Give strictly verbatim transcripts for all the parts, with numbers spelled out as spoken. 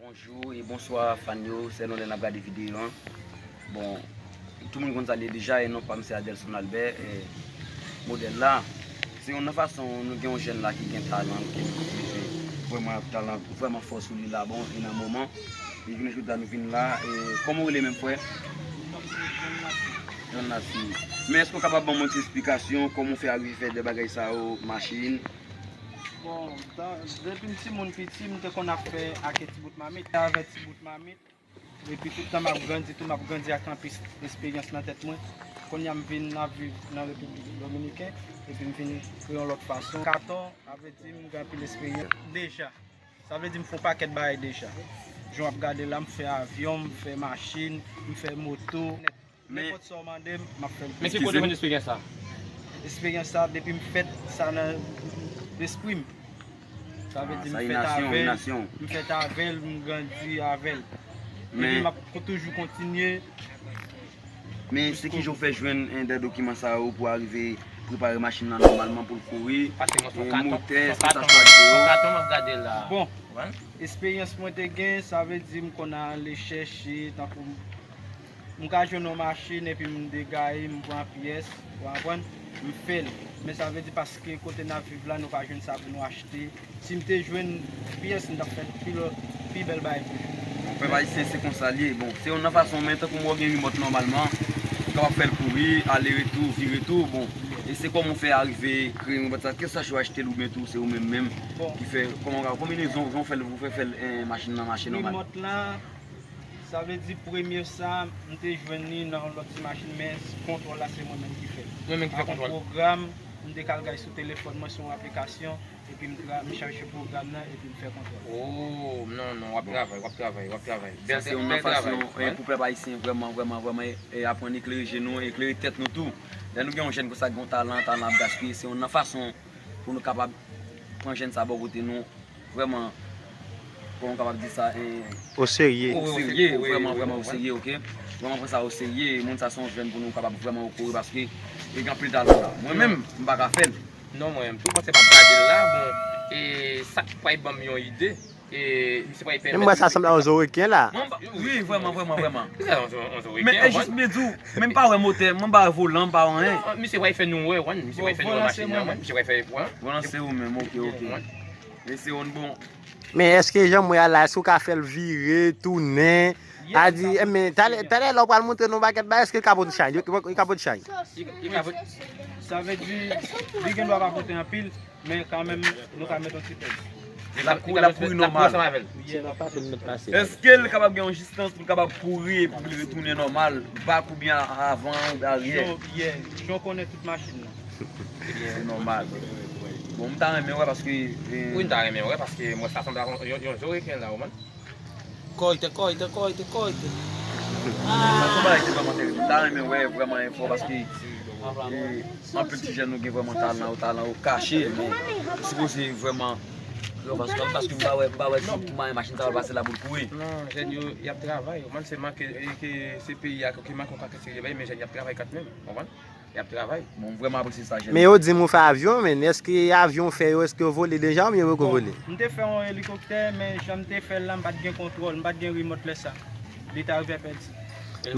Bonjou e bonswa fan yo, sèlon lè n ap gade videyo an. Bon, tout moun konn sa l ye deja, e non pa m se Adelson Albert, e modèl la. Se youn nan fason nou gen yon jèn la ki gen talan, ki vrèman ap talan, vrèman fò sou li la, bon, e nan moman, e jounen jodi a nou vin la, e kòman w rele menm frè? John Nassi. Men èske w kapab ban mwen ti esplikasyon, kòman w fè arive fè de bagay sa yo, machin? Bon, dan, depi m timoun piti, m te konn ap fè ake ti bout mamit, avè ti bout mamit. Epi tout tan m ap grandi tou, m ap grandi ak anpil esperyans nan tèt mwen. Kounye a m vin ap viv nan Repiblik Dominiken, epi m vin kreye yon lòt fason. Katò, sa vle di m gen anpil esperyans deja. Sa vle di m fè yon pakèt bagay deja. Jan w ap gade la, m fè avyon, m fè machin, m fè moto. Men nenpòt sa w mande m, m ap fè l pou Men ki ou. Kote w jwenn esperyans sa? Esperyans sa, depi m fèt, sa nan lespri m. Sa vle di m fèt avè l, m fèt avè l, m grandi avè l. Epi Men m ap ko- toujou kontinye. Men se kijan w fè jwenn, en, de dokiman sa yo pou arive prepare machin nan nòmalman pou l kouri, Pase mwen se yon en, katon, motè, se yon katon, katon m ap gade la. Bon, esperyans mwen te gen, sa vle di m konn ale chèche, tankou m ka jwenn yon machin epi m degaye, m pran pyès, ou konprann? M fè l. Men sa vle di paske kote n ap viv la, nou pa jwenn sa pou nou achte. Si m te jwenn pyès, m t ap fè pi lò, pi bèl bagay toujou. Bon, pèp ayisyen, se konsa l ye. Bon, se youn nan fason, men tankou m wè w gen remòt nòmalman, ou kapab fè l kouri, ale retou, vire tou, bon. E se kòman w fè arive kreye remòt sa, kèlkeswa si w achte l oubyen tou, se ou menm menm Bon. ki fè, kòman w ka, konbinezon, jan w fè l, ou fè fè l, en, machin nan mache nòmal. Remòt la, Sa vle di premye sa, m te jwenn li nan yon lòt ti machin, men kontwòl la se mwen menm ki fè l. Mwen menm ki fè kontwòl. Ak yon pwogram, m te ka al gade sou telefòn mwen, se yon aplikasyon, epi m tra, m chache pwogram nan, epi m fè kontwòl. Oh, non, non, w ap travay, w ap travay, w ap travay. Sa se youn nan fason, eh, pou pèp ayisyen vrèman, vrèman, vrèman, eh, aprann eklere je nou, eklere tèt nou tou. Lè nou gen yon jèn konsa ki gen yon talan, talan ap gaspiye, se youn nan fason pou nou kapab pran jèn sa bò kote nou, vrèman, kòman m kapab di sa, eh, Oserye. Oserye, vrèman, vrèman oserye, oke? Vrèman pran sa oserye, moun sa se yon jèn pou nou kapab vrèman okore paske li gen anpil talan la. Mwen menm, m pa ka fè l. Non, mwen menm tou, paske m ap gade l la, bon, e sa pral ban m yon ide, e misye pral pèmèt. Menm mwen sa sanble yon zo reken la. Mwen pa, wi, vrèman, vrèman, vrèman. Sa yon zo, yon zo reken, Men e jis mwen di w, men m pa wè motè, mwen m pa wè volan, m pa wè anyen. Non, misye pral fè nou wè, wan, misye pral fè nou wè machin nan, wan, misye pral fè, wan. Volan se ou menm, oke, oke. Wan. Men se yon bon. Men èske jan m wè a la, èske w ka fè l vire, tounen? A di, eh, men talè, talè lè w pral montre nou pakèt bagay, èske l ka pote chay? Li, li ka pote chay? Li, li ka pote. Sa vle di, li gen dwa pa pote anpil, men kanmenm, nou ka met yon ti pèz. L ap kou-, l ap kouri nòmal. Yeah, l ap pase. Èske l kapab gen yon distans pou l kapab kouri epi pou l retounen nòmal, bak oubyen avan, aryè? Jan, yeah, jan w konnen tout machin nan. Se nòmal. Bon, m ta renmen wè paske, eh, Wi, m ta renmen wè paske mwen sa sanble ak yon, yon, yon zo reken la, ou konprann? Kòyte, kòyte, kòyte, kòyte. Sa se yon bagay ki vrèman tèrib. M ta renmen wè vrèman enfo paske, eh, anpil ti jèn nou gen vrèman talan yo, talan yo kache, men sipoze vrèman yo paske, paske m pa wè, m pa wè ki, ki mwayen machin sa va pase la pou l kouri. Non, jèn yo, y ap travay. Ou konprann, se manke, e ke se peyi a ki manke yon pakèt seri de bagay, men jèn y ap travay kanmenm, ou konprann? Y ap travay. Bon, m vrèman apresye sa, jèn. Men yo di m ou fè avyon, men èske avyon w fè yo, èske yo vole deja oubyen yo poko vole? Bon, m te fè yon elikoptè, men jan m te fè l la, m pa t gen kontwòl, m pa t gen remòt lè sa. Li t arive pèdi.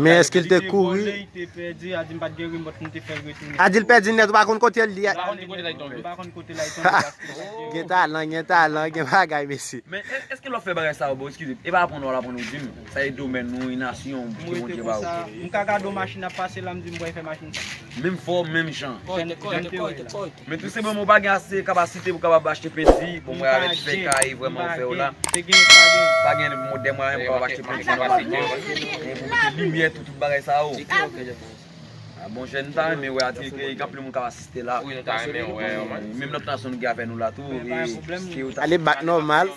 Men èske l te kouri? Li te pèdi, a di m pa t gen remòt, m te fè l retounen. A di l pèdi nèt, ou pa konn kote l ye? M pa konn kote l tonbe. M pa konn kote l tonbe paske m pa t gen. Gen talan, gen talan, gen bagay, mesye. Men e-, èske lè w fè bagay sa yo, bon, eskize m, e pa aprann w al aprann ou di m, sa e domèn ou, e nasyon ki Bondye ba ou. M ka gade yon machin ap pase la, m di m pral fè machin sa. Menm fò, menm jan. Kòyte, kòyte, kòyte, kòyte. Men tou senpleman, ou pa gen ase kapasite pou kapab achte penti, bon, mwen avèk ti fè kay, vrèman, ou fè yo la. Se gen, pa gen. Pa gen modèl mwen kapab achte penti nòmalman. E pou mete limyè, tout, tout bagay sa yo. A bon, jèn, m ta renmen wè atelier ke gen anpil moun k ap asiste la. Wi, nou ta renmen wè yo, man. Menm lòt nasyon nou gen avè nou la tou. Ale bak nòmal.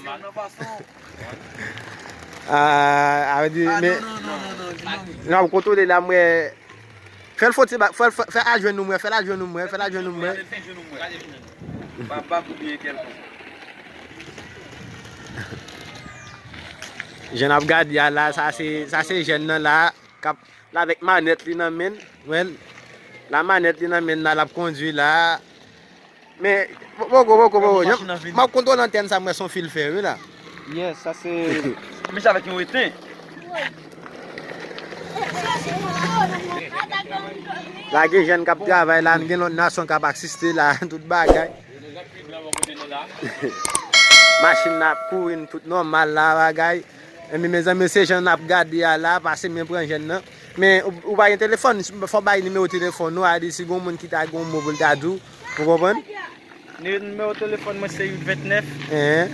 Ah, a vle di, men, non, non, non, non, non, non. N ap kontwole la, m wè. Fè l fon ti bak, fè l, fè, fè al jwenn nou, m wè, fè l al jwenn nou, m wè, fè l al jwenn nou, m wè. Babak oubyen kèlkonk. Jan n ap gade a la, sa se, sa se jèn nan la. K ap, l avèk manèt li nan men l, wè l, la manèt li nan men l la, l ap kondui la. Men, poko, poko, poko, m ap kontwole antèn sa, m wè se yon fil fè, wi, la. Yes, sa se, Mèch avèk yon eten. La gen jèn k ap travay la, gen lòt nasyon k ap asiste la, tout bagay. Machin nan ap kouri, tout nòmal la, bagay. Ebyen, mezanmi, se jan n ap gade a la, pase men pran jèn nan. Men, ou, ou pa gen telefòn, fò w bay nimewo telefòn ou, a di si gen moun ki ta gen yon mo pou l ta di w, ou konprann? Ni-, nimewo telefòn mwen se uit vennèf, Hein?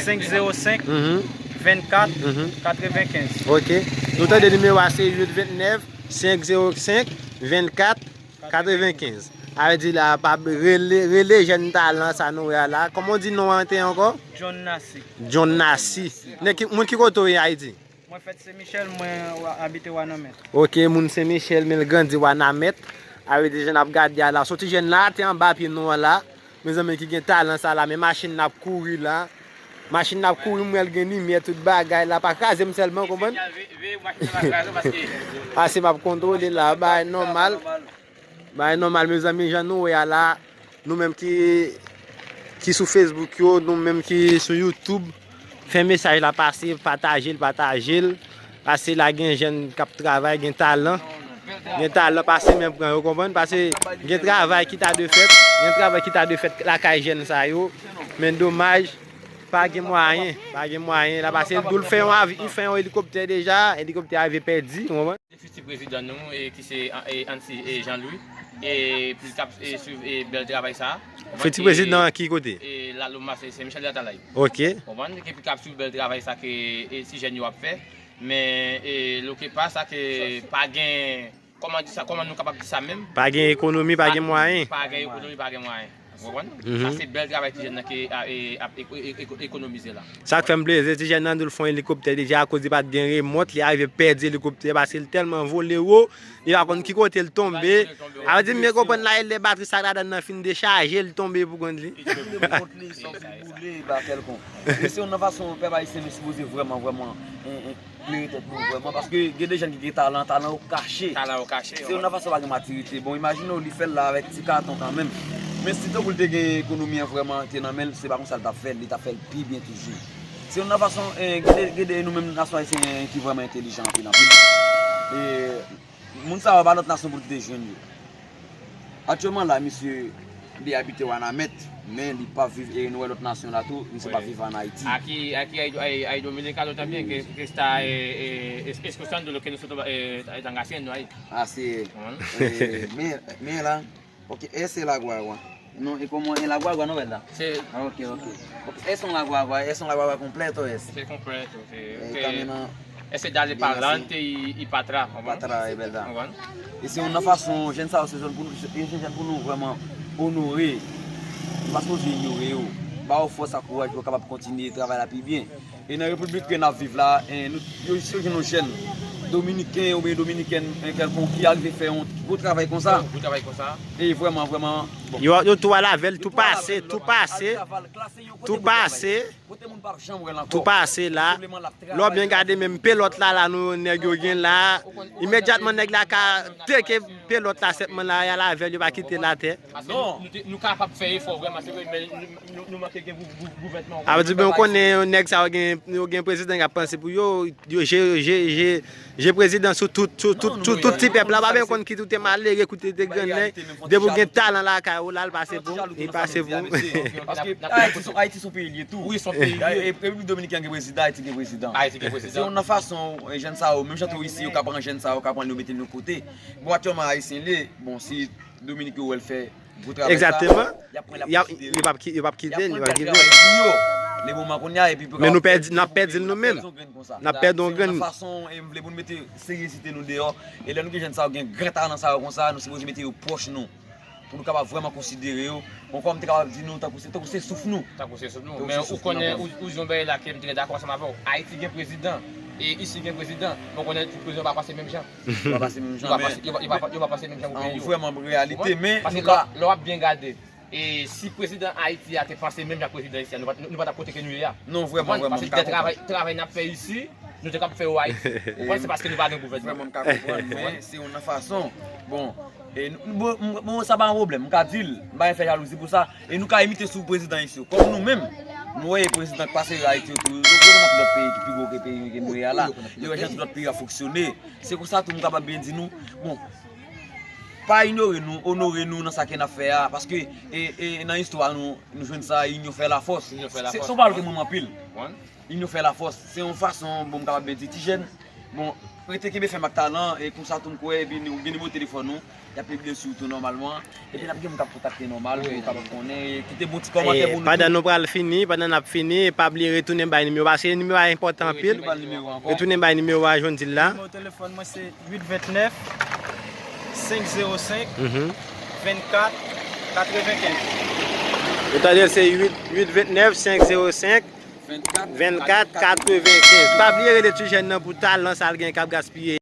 senk zewo senk, Mhm. vennkat, Mhm. katrevenkenz. Ok. Nou tande nimewo a se uit vennèf, senk zewo senk, vennkat, katrevenkenz. A vle di la, pa rele, rele jèn talan sa nou wè a la. Kòman w di non an te ankò? John Nassi. John Nassi. Nèg ki, moun ki kote w ye Ayiti? Mwen fèt Sen Michèl, mwen wa-, abite Wanament. Ok, moun Sen Michèl, men l grandi Wanament. A vle di jan n ap gade a la. Soti jèn la, te anba pye nou an la. Mezanmi ki gen talan sa la, men machin n ap kouri la. Machin n ap kouri, m wè l gen limyè, tout bagay la. Pa kraze m sèlman, konprann? Pase m ap kontwole la, bagay nòmal. Bagay nòmal, mezanmi, jan nou wè a la, nou menm ki, ki sou Facebook yo, nou menm ki sou YouTube, fè mesaj la pase, pataje l, pataje l. Pase la gen jèn k ap travay, gen talan. Gen talan, pase men pran yo, konprann? Pase gen travay ki ta dwe fèt, gen travay ki ta dwe fèt lakay jèn sa yo. Men domaj, pa gen mwayen, pa gen mwayen. La pase l di w l fè yon avi-, li fè yon elikoptè deja, elikoptè a rive pèdi, ou konprann? Fiti prezidan nou, e, ki se, e, Ansy, e, Jean Louis, e, pou l t ap, e, swiv, e, bèl travay sa a. Fiti prezidan ki kote? E, Laloma, se, se Michel Latalay. Ok. Konprann? Ke pou l t ap swiv bèl travay sa ke, e, ti jèn yo ap fè. Men, e, loke pa sa ke pa gen, kòman di sa, kòman nou kapab di sa menm? Pa gen ekonomi, pa gen mwayen. Pa gen ekonomi, pa gen mwayen. Ou konprann? Mhm. Sa se bèl travay ti jèn nan ke, a, e, ap eko-, e, eko-, ekonomize la. Sa k fè m plezi, ti jèn nan di l fè yon elikoptè deja akoz li pa t gen remòt, li arive pèdi elikoptè paske l tèlman vole wo, li pa konn ki kote l tonbe. A vle di, m byen konprann la, lè batri sa k ladan nan fin dechaje, l tonbe pou kont li. Li tonbe pou kont li, san fi boule, e pa kèlkonk. E se youn nan fason pèp ayisyen nou sipoze vrèman, vrèman, en, en, klere tèt nou vrèman, paske gen de jèn ki gen talan, talan yo kache. Talan yo kache, se youn nan fason pa gen matirite. Bon, imajine w, li fè l la avèk ti katon kanmenm. Men si tankou l te gen ekonomi an vrèman te nan men l, se pa konsa l t ap fè l, li t ap fè l pi byen toujou. Se youn nan fason, eh, gen de, gen de nou menm nasyon ayisyen ki vrèman entelijan anpil, anpil. E moun sa yo pa lòt nasyon pou l te jwenn yo. Aktyèlman la, misye, li abite Wanament, men li pa viv, e nou wè lòt nasyon la tou, misye pa viv ann Ayiti. Aquí, aquí hay, hay, hay dominicanos también que, que está, eh, eh, es-, escuchando lo que nosotros, eh, están haciendo ahí. Ah, sí. Eh, mira, mira. Ok, ese es la guagua. No, es como en la guagua, ¿no, verdad? Sí. Ah, ok, ok. Ok, es una guagua, es una guagua completo, es. Sí, completo, sí. Eh, ok. Camina. Ese dale pa adelante y, y pa atras, pa atras, es verdad. Konprann? E se youn nan fason jèn sa yo se jèn pou nou, e se jèn pou nou vrèman onore. Nou pa sipoze inyore yo. Ba yo fòs ak kouraj pou yo kapab kontinye travay la pi byen. E nan repiblik ke n ap viv la, e nou, yo, si yo jwenn yon jèn dominiken oubyen dominikèn, e, kèlkonk ki arive fè yon gwo travay konsa, gwo travay konsa, e vrèman, vrèman, bon. Yo, yo tou al avè l, tou pase, tou pase, tou pase. Kote moun p ap janm wè l ankò. Tou pase la. Senpleman l ap travay. Lè w byen gade menm pelòt la, la nou nèg yo gen la. Imedyatman nèg la ka teke pelòt la sètman la, y al avè l, yo pa kite l atè. Paske nou, nou te, nou kapab fè efò vrèman, se vre, men nou, nou, nou manke gen gou-, gou-, gouvènman. A vle di, ben, ou konnen nèg sa yo gen, yo gen prezidan k ap panse pou yo, yo je, je, je, je prezidan sou tout, sou tout, tout, tout ti pèp la, pa menm konn ki ou te malere, ki ou te, te grannèg, depi w gen talan lakay ou la, l pase pou ou, li pase pou ou. Paske Ayiti se, Ayiti se yon peyi l ye tou. Wi, se yon peyi l ye. Repiblik Dominikèn gen prezidan, Ayiti gen prezidan. Ayiti gen prezidan. Se youn nan fason, e, jèn sa yo, menm jan tou isi, yo ka pran jèn sa yo, ka pran yo mete l yon kote. Bon, aktyèlman, Ayisyen l ye, bon, si Dominik yo wè l fè gwo travay sa, y ap pran l, y ap konsidere. Yo p ap kite l, y ap kite l, y ap kite l. Travay pou yo. Le moman kounye a, epi pou. Men nou pèdi, n ap pèdi l nou menm. N ap pèdi yon grenn. Se yon fason, e, m vle pou nou mete seryezite nou deyò. E lè nou gen jèn sa yo, gen gran talan sa yo konsa, nou sipoze mete yo pwòch nou. Pou nou kapab vrèman konsidere yo. Bon, kòm m te kapab di nou, tankou se, tankou se souf nou. Tankou se souf nou. Men ou konnen, ou, ou di yon bagay la ke m trè dakò ansanm avè w. Ayiti gen prezidan. E isi gen prezidan. Men ou konnen tout prezidan pa panse menm jan. Yo pa panse menm jan, men yo pa, yo pa, yo pa panse menm jan pou peyi yo. Vrèman, reyalite, men paske lè w ap byen gade, e si prezidan Ayiti a te panse menm jan ak prezidan isi a, nou pa, nou pa t ap kote ke nou ye a. Non, vrèman, vrèman, m ka konprann. Paske travay, travay n ap fè isi, nou te kab fè yo Ayiti. Ou konprann, se paske nou pa gen gouvènman. Vrèman, m ka konprann, men se youn nan fason. Bon, e nou, bon, m, bon, sa pa yon pwoblèm, m ka di l, m pa gen fè jalouzi pou sa. E nou ka imite sou prezidan isi yo. Kòm nou menm, nou wè prezidan k pase Ayiti yo tou, yo, yo nan lòt peyi ki gwo ke peyi ke nou ye a la. Yo wè jan tout lòt peyi a fonksyone. Se konsa tou m kapab byen di nou, bon, pa inyore nou, onore nou nan sa ke n ap fè a, paske e, e, nan istwa nou, nou jwenn sa, inyon fè lafòs. Se, se yon pawòl ke m renmen anpil. Inyon fè lafòs. Se yon fason, bon, m kapab byen di, ti jèn, bon, rete kenbe fèm ak talan, e konsa tou m kwè, epi nou gen nimewo telefòn nou, y ap pibliye sou tou nòmalman, epi n ap gen moun k ap kontakte nòmal, pou yo kapab konnen, e kite bon ti kòmantè pou nou. Pandan nou pral fini, pandan n ap fini, pa bliye retounen bay nimewo, paske nimewo a enpòtan anpil. Retounen bay nimewo a ankò. Retounen bay nimewo a, John Dil la. Nimewo telefòn mwen se uit vennèf, senk zewo senk, vennkat, katrevenkenz. Ou tande l, se uit, uit vennèf, senk zewo senk, vennkat, katrevenkenz. Pa bliye rele ti jèn nan pou talan sa l gen k ap gaspiye.